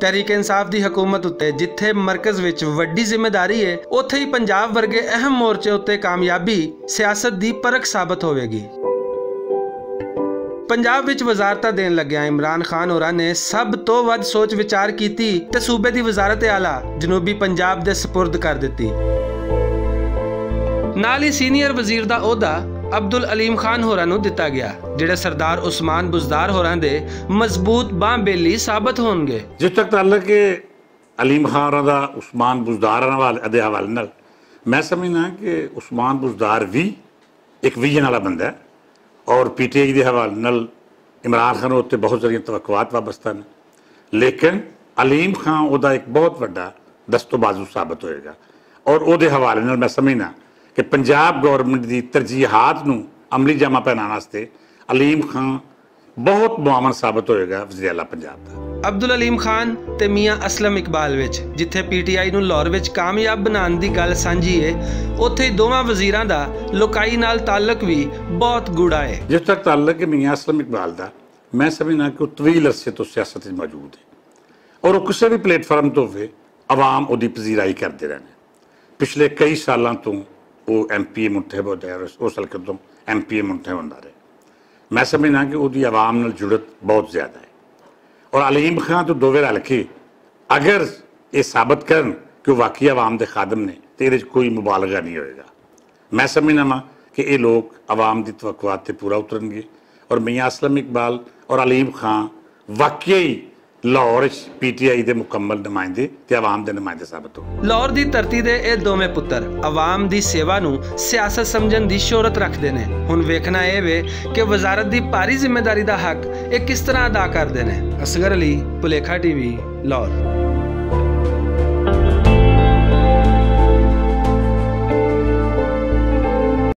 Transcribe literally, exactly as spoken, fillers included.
تحریک انصاف دی حکومت اتے جتھے مرکز وچ وڈی ذمہ داری ہے، اوتھے ہی پنجاب ورگے اہم مورچے اتے کامیابی سیاست دی پرکھ ثابت ہووے گی۔ پنجاب وچ وزارتاں دین لگیا عمران خان ہوراں نے سب تو ودھ سوچ وچار کیتی تے صوبے دی وزارت اعلیٰ جنوبی پنجاب دے سپرد کر دتی۔ نال ہی سینئر وزیر دا عہدہ عبدالعلیم خان ہوراں نوں دتا گیا، جڑے سردار عثمان بزدار ہوراں دے مضبوط باں بیلی ثابت ہون گے۔ جس تک تعلق ہے علیم خان ہوراں دا عثمان بزدار ہوراں والے دے حوالے نال، میں سمجھنا کہ عثمان بزدار وی ایک ویژن والا بندہ ہے اور پی ٹی آئی دے حوالے نال عمران خان اُتے بہت ساریاں توقعات وابستہ نے، لیکن علیم خان او دا ایک بہت وڈا دست و بازو ثابت ہوئے گا۔ اور او دے حوالے نال میں سمجھنا کہ پنجاب گورنمنٹ دی ترجیحات نوں عملی جامہ پہنانا واسطے علیم خان بہت معاون ثابت ہوئے گا وزیر اعلیٰ پنجاب دا۔ عبدالعلیم خان تے میاں اسلم اقبال وچ جتھے پی ٹی آئی نوں لاہور وچ کامیاب بنان دی گل سانجھی ہے، اوتھے ہی دوواں وزیراں دا لوکائی نال تعلق وی بہت گوڑا ہے۔ جس تک تعلق ہے میاں اسلم اقبال دا، میں سمجھنا کہ وہ طویل عرصے تو سیاست وچ موجود ہے اور وہ کسی بھی پلیٹ فارم تو ہوئے، عوام اودی پذیرائی کردے رہنے۔ پچھلے کئی سالاں تو وہ ایم پی اے منتخب ہو جائے اور اس حلقے تو ایم پی اے منتخب ہوندا رہے۔ میں سمجھنا کہ اودی عوام نال جڑت بہت زیادہ ہے اور علیم خان تو دوویں رل کے اگر یہ ثابت کرن کہ وہ واقعی عوام دے خادم نے، تو یہ کوئی مبالغہ نہیں ہوئے گا۔ میں سمجھنا وا کہ یہ لوگ عوام دی توقعات تے پورا اترن گے اور میاں اسلم اقبال اور علیم خان واقعی لاہور وچ پی ٹی آئی دے مکمل نمائندے تے عوام دے نمائندے ثابت ہو۔ لاہور دی دھرتی دے اے دوویں پتر عوام دی سیوا نوں سیاست سمجھن دی شہرت رکھدے نے۔ ہن ویکھنا اے وے کہ وزارت دی بھاری ذمہ داری دا حق اے کس طرح ادا کردے نے۔ اصغر علی، پلیکھا ٹی وی، لاہور۔